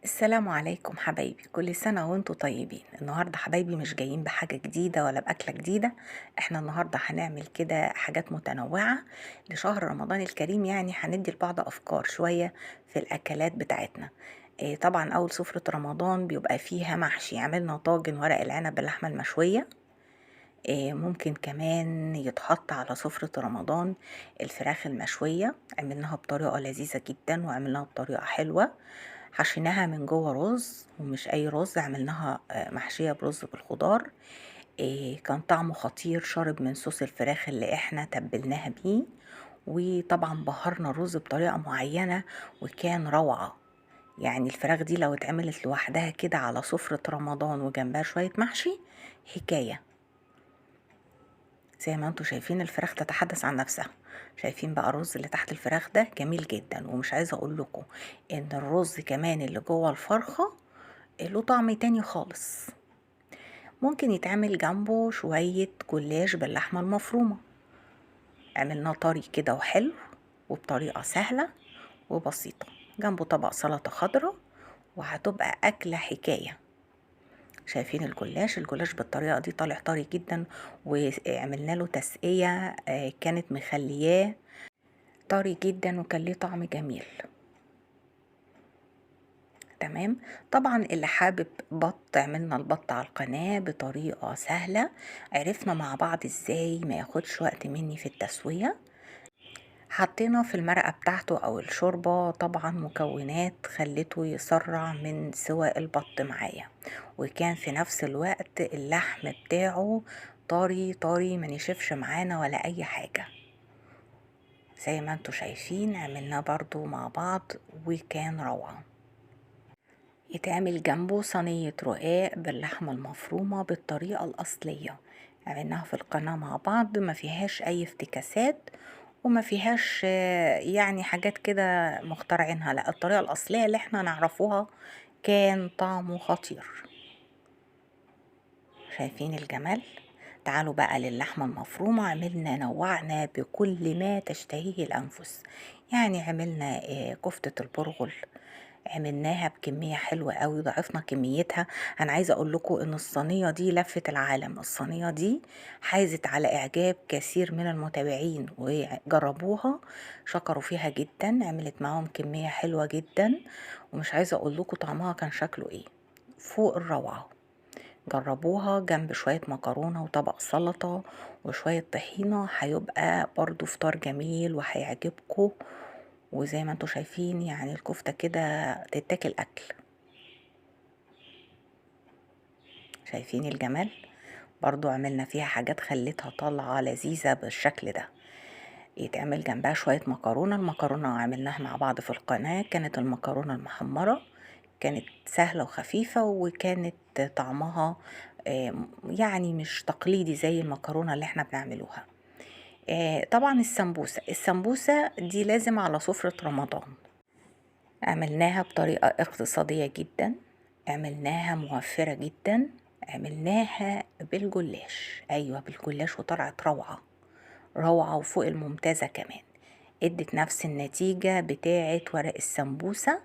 السلام عليكم حبايبي، كل سنة وانتوا طيبين. النهاردة حبايبي مش جايين بحاجة جديدة ولا بأكلة جديدة. احنا النهاردة هنعمل كده حاجات متنوعة لشهر رمضان الكريم، يعني هندي لبعض أفكار شوية في الأكلات بتاعتنا. طبعا أول سفرة رمضان بيبقى فيها محشي. عملنا طاجن ورق العنب باللحمة المشوية. ممكن كمان يتحط على سفرة رمضان الفراخ المشوية، عملناها بطريقة لذيذة جدا وعملناها بطريقة حلوة. حشيناها من جوه رز، ومش أي رز، عملناها محشية برز بالخضار. كان طعمه خطير، شرب من صوص الفراخ اللي احنا تبلناها بيه، وطبعا بهرنا الرز بطريقة معينة وكان روعة. يعني الفراخ دي لو اتعملت لوحدها كده على سفرة رمضان وجنبها شوية محشي، حكاية. زي ما انتوا شايفين الفراخ تتحدث عن نفسها. شايفين بقى الرز اللي تحت الفراخ ده جميل جدا، ومش عايزة اقول لكم ان الرز كمان اللي جوه الفرخة له طعم تاني خالص. ممكن يتعمل جنبه شوية جلاش باللحمة المفرومة، عملناه طري كده وحلو وبطريقة سهلة وبسيطة، جنبه طبق سلطة خضراء، وهتبقى أكلة حكاية. شايفين الجلاش؟ الجلاش بالطريقة دي طالع طري جدا، وعملنا له تسقية، كانت مخلياه طري جدا وكان ليه طعم جميل. تمام. طبعا اللي حابب بط، عملنا البط على القناة بطريقة سهلة، عرفنا مع بعض ازاي ما ياخدش وقت مني في التسوية. حطينا في المرقة بتاعته او الشوربة طبعا مكونات خلته يسرع من سوى البط معايا، وكان في نفس الوقت اللحم بتاعه طري طري ما نشفش معانا ولا اي حاجة. زي ما انتوا شايفين عملناه برضو مع بعض وكان روعة. يتعمل جنبه صينية رقاق باللحمة المفرومة بالطريقة الأصلية، عملناها في القناة مع بعض، ما فيهاش أي افتكاسات وما فيهاش حاجات كده مخترعينها، لا الطريقة الأصلية اللي احنا نعرفوها كان طعمه خطير. شايفين الجمال؟ تعالوا بقى للحمة المفرومة. عملنا نوعنا بكل ما تشتهيه الأنفس، يعني عملنا كفتة البرغل، عملناها بكمية حلوة قوي، ضعفنا كميتها. أنا عايزة أقول لكم إن الصينية دي لفت العالم، الصينية دي حازت على إعجاب كثير من المتابعين وجربوها شكروا فيها جدا، عملت معاهم كمية حلوة جدا، ومش عايزة أقول لكم طعمها كان شكله إيه، فوق الروعة. جربوها جنب شوية مكرونة وطبق سلطة وشوية طحينة، هيبقى برضو فطار جميل وهيعجبكم. وزي ما انتوا شايفين الكفتة كده تتاكل أكل. شايفين الجمال؟ برضو عملنا فيها حاجات خلتها طالعة لذيذة بالشكل ده. يتعمل جنبها شوية مكرونة، المكرونة عملناها مع بعض في القناة، كانت المكرونة المحمرة، كانت سهلة وخفيفة وكانت طعمها مش تقليدي زي المكرونة اللي احنا بنعملوها. طبعا السمبوسة دي لازم على سفرة رمضان. عملناها بطريقة اقتصادية جدا، عملناها موفرة جدا، عملناها بالجلاش، ايوه بالجلاش، وطلعت روعة روعة وفوق الممتازة كمان. ادت نفس النتيجة بتاعة ورق السمبوسة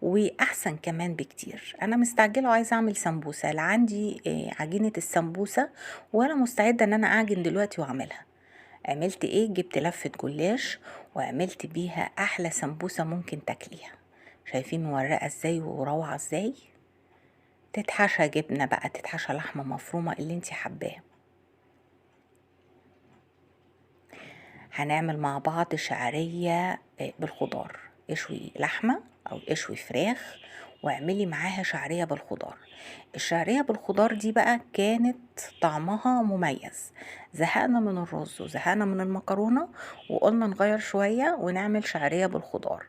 واحسن كمان بكتير. انا مستعجلة وعايزة اعمل سمبوسة، لا عندي عجينة السمبوسة ولا مستعدة ان انا اعجن دلوقتي واعملها. عملت ايه؟ جبت لفة جلاش وعملت بيها احلى سمبوسة ممكن تاكليها. شايفين مورقة ازاي وروعة ازاي؟ تتحشى جبنة بقى، تتحشى لحمة مفرومة اللي انتي حباه. هنعمل مع بعض شعرية بالخضار، اشوي لحمة او اشوي فراخ واعملي معاها شعرية بالخضار. الشعرية بالخضار دي بقى كانت طعمها مميز. زهقنا من الرز وزهقنا من المكرونة وقلنا نغير شوية ونعمل شعرية بالخضار،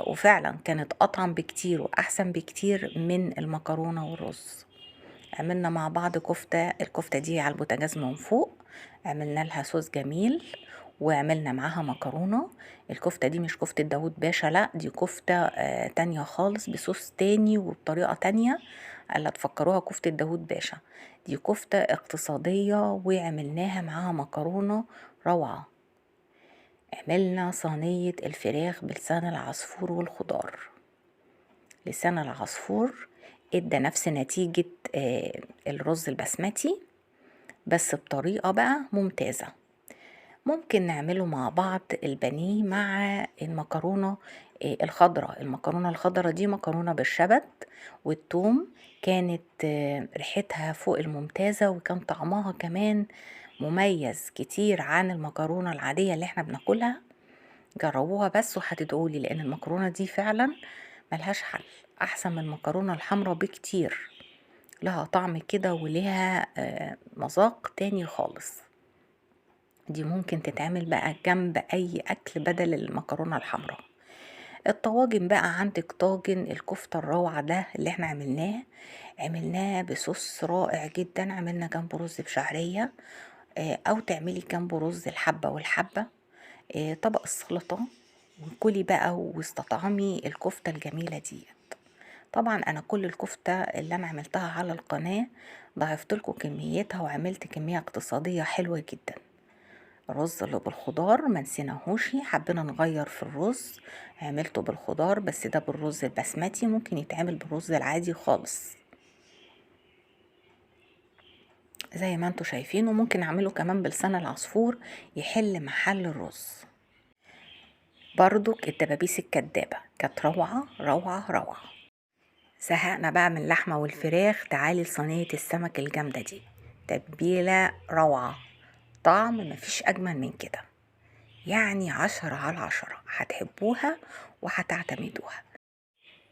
وفعلا كانت أطعم بكتير وأحسن بكتير من المكرونة والرز. عملنا مع بعض كفتة، الكفتة دي على البوتاجاز من فوق، عملنا لها صوص جميل وعملنا معاها مكرونة. الكفتة دي مش كفتة داوود باشا، لا دي كفتة تانية خالص بصوص تاني وبطريقة تانية، الا تفكروها كفتة داوود باشا. دي كفتة اقتصادية وعملناها معاها مكرونة روعة. عملنا صينية الفراخ بلسان العصفور والخضار، لسان العصفور ادى نفس نتيجة الرز البسمتي بس بطريقة بقى ممتازة. ممكن نعمله مع بعض البانيه مع المكرونة الخضراء. المكرونة الخضراء دي مكرونة بالشبت والثوم، كانت ريحتها فوق الممتازة، وكان طعمها كمان مميز كتير عن المكرونة العادية اللي احنا بناكلها. جربوها بس وهتدعولي، لان المكرونة دي فعلا ملهاش حل، احسن من المكرونة الحمراء بكتير، لها طعم كده ولها مذاق تاني خالص. دي ممكن تتعمل بقى جنب اي اكل بدل المكرونة الحمراء. الطواجن بقى عندك طاجن الكفتة الروعة ده اللي احنا عملناه بصوص رائع جدا، عملنا جنبه رز بشعرية، او تعملي جنبه رز الحبة والحبة، طبق السلطة، وكلي بقى واستطعمي الكفتة الجميلة ديت. طبعا انا كل الكفتة اللي انا عملتها على القناة ضاعفت لكم كميتها وعملت كمية اقتصادية حلوة جدا. الرز اللي بالخضار ما نسيناهوش، حبينا نغير في الرز عملته بالخضار، بس ده بالرز البسمتي، ممكن يتعمل بالرز العادي خالص زي ما انتوا شايفين، وممكن اعمله كمان بلسان العصفور يحل محل الرز. برضك الدبابيس الكدابة كانت روعة روعة روعة. زهقنا بقى من اللحمة والفراخ، تعالي لصينية السمك الجامدة دي، تتبيلة روعة، طعم مفيش أجمل من كده، يعني 10 على 10، هتحبوها وهتعتمدوها.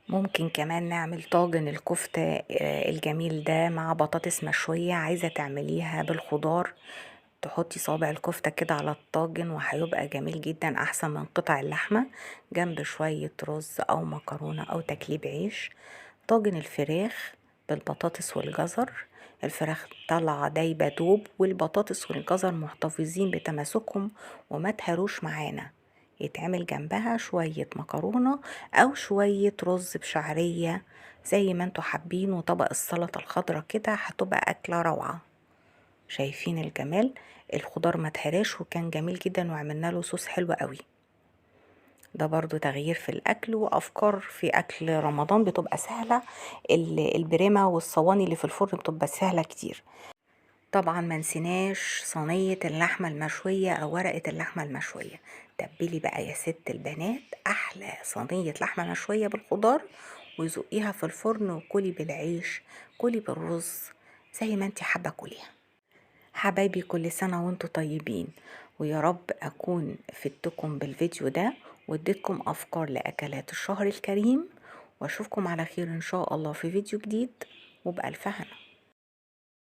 ممكن كمان نعمل طاجن الكفتة الجميل ده مع بطاطس مشوية، عايزة تعمليها بالخضار تحطي صابع الكفتة كده على الطاجن وهيبقى جميل جدا، أحسن من قطع اللحمة، جنب شوية رز أو مكرونة أو تكليب عيش. طاجن الفراخ بالبطاطس والجزر، الفراخ طالعة دايبة دوب، والبطاطس والجزر محتفظين بتماسكهم وما تهروش معانا. يتعمل جنبها شوية مكرونة أو شوية رز بشعرية زي ما انتوا حابين، وطبق السلطة الخضراء كده، هتبقى أكلة روعة. شايفين الجمال؟ الخضار ما تهراش وكان جميل جدا، وعملنا له صوص حلو قوي. ده برضو تغيير في الأكل وأفكار في أكل رمضان بتبقى سهلة، البريمة والصواني اللي في الفرن بتبقى سهلة كتير. طبعا ما نسيناش صينية اللحمة المشوية أو ورقة اللحمة المشوية. تبلي بقى يا ست البنات أحلى صينية لحمة مشوية بالخضار، وزقيها في الفرن وكلي بالعيش، كلي بالرز، زي ما انت حابة كليها. حبايبي كل سنة وانتوا طيبين، ويا رب أكون فدتكم بالفيديو ده واديتكم أفكار لأكلات الشهر الكريم، وأشوفكم على خير إن شاء الله في فيديو جديد، وبألف هنا.